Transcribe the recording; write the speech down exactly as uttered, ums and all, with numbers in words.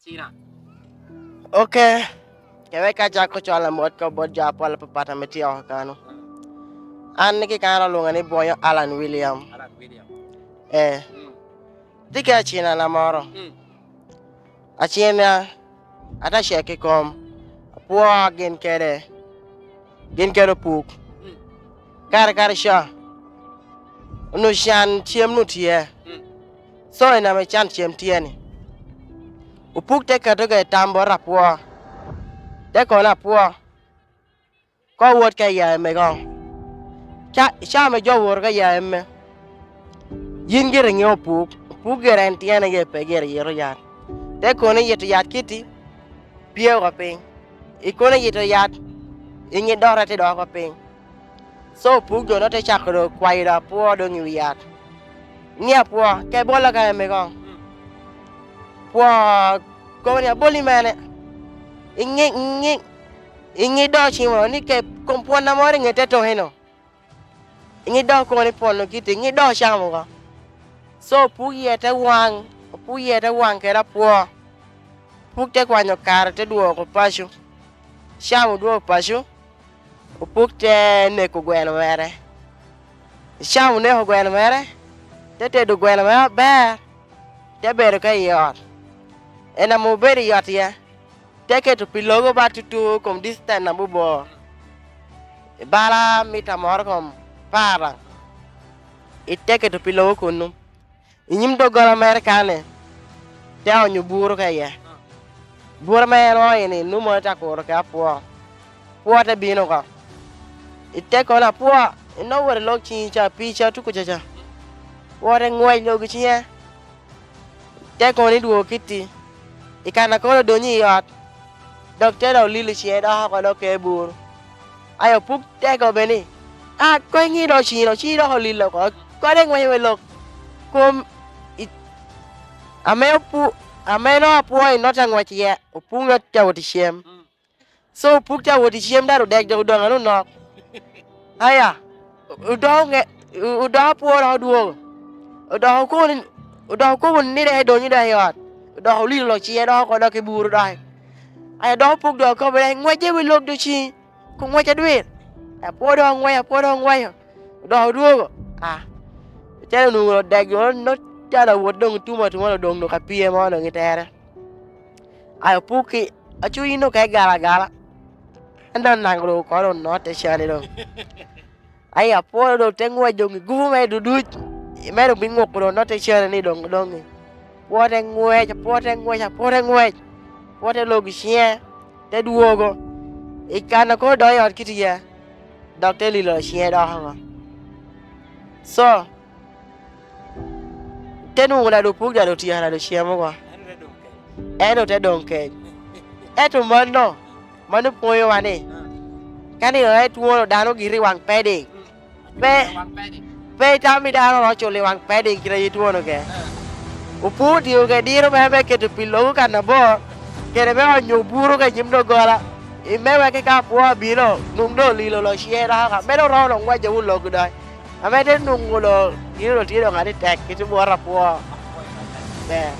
Ina. Ok. Kewek ka cako cwalo amot kop bot jo apol apapat ame tye oko kano. An ni kikana olwoŋa ni Bwonyo Alan William. Alan William. Eh. Mm. Tye ki acina na moro. Mm. Acina, ata cek i kom. Apwo gin kede. Gin kede opuk. Mm. Kare kare ca. Onyo can cem nu tye. Mm. So, en ame can cem tye ni. Opuk te keto ga i tam bot apwo. Te kono apwo. Ka owot ka ya emme koŋ. Ca, ca ame jo woto ka ya emme. Yin gire iŋeo opuk. Opuk gire en tyene gire pe gire yito yat. Te kono iyito yat kiti, pye oko piny. Ikono iyito yat, iŋi dore te doko piny. So, opuk jo no te cako do kwayo do apwo doŋ i wi yat. Ni apwo, ke bolla ka emme koŋ. Pwo, kobo ni aboli mene. Iŋi, iŋi, iŋi do cimo ni ke kom pwonna moro i ŋete toke no. Iŋi do kobo ni pwonno kiti, iŋi do camo oko. So, opuk yie te waŋ, opuk yie te waŋ kede apwo. Opuk te kwanyo kare te dwoko paco. Cam odwogo paco, opuk te neko gweno mere. Cam oneko gweno mere, te tedo gweno mere aber, te bedo ka i ot. En ame obedo i ot iye, te keto pi logo ba tutu kom distance abobor. I bala mita moro kom apar daŋ. Ite keto pi logo kunnu. I nyim doggola mere kan-ni, te onyo buru ka iye. Buru ame en oonyo-ni, nwoŋo mano te akuro kede apwo. Apwo te bino oko. Ite kono, "Apwo, inoko wot ilok ciŋi ca, pii ca tuko ca ca." Apwo te ŋwec logo ciŋe. Te kono idwogo kitti. I kan a kono odonyo i ot, dok te dok olilo ciŋe dok oko dok ke buru. Aye opuk te kobbe ni, "A, koŋ iŋi dok ciŋi dok, ciŋi dok olil oko, kodi iŋweco i lok." Kom i, ame opu-, ame noko apwo i nota ŋwec iye, opuk nota wot i cem. Mm. So, opuk te wot i cem, dok odek dok odoŋ anu nok. Aya, odoko ŋe-, odoko apwo dok odwogo. Odoko okobo ni, odoko okobo ni dok edonyo dok i ot. Odoko olilo lok ciŋe dok oko dok i buru dok. Aya, dok opuk dok okobo ni, "Ŋwece wi lok dok ciŋi." Kun ŋwec adwir. Apwo dok oŋweco, apwo dok oŋweco. Odok odwogo. Ah. Ocalo onwoŋo dek jo no calo awot doŋ tumo atuma, doŋ nok apie mo doŋ i tere. Aye opukki, aco yin oke gala gala. En doŋ naŋ ru kono onotte cani doŋ. Aye apwo doŋ te ŋwec doŋ i gupu me duduc. Ime doŋ biŋuko doŋ onotte cani ni doŋ, doŋ. Apwo te ŋwec, apwo te ŋwec, apwo te ŋwec. Apwo te logo ciŋe. Te dwogo i kan a kono odonyo i ot kiti iye, dok te lilo ciŋe dok oko. So, te nwoŋo lado pwog, lado tyeko, lado cem oko. En ote doŋ kec. Ento mano, mano pwoyowa ni, ka nino en twono dano giri waŋ pediŋ, pe, pe itamo ni dano oromo culo i waŋ pediŋ kite a itwono ke. Opwoo otio ke diro mere me keto pi logo kan abor, kede me onyo buru ka i nyim doggola, i me wek ka apwoo abino, nwoŋ doŋ olilo lo ciŋe dok oko, ame doŋ oromo doŋ ŋwece wun logo doŋ. Ame te nwoŋo lo, diro doŋ tye doŋ atetek, kit i bwot apwoo. Ber.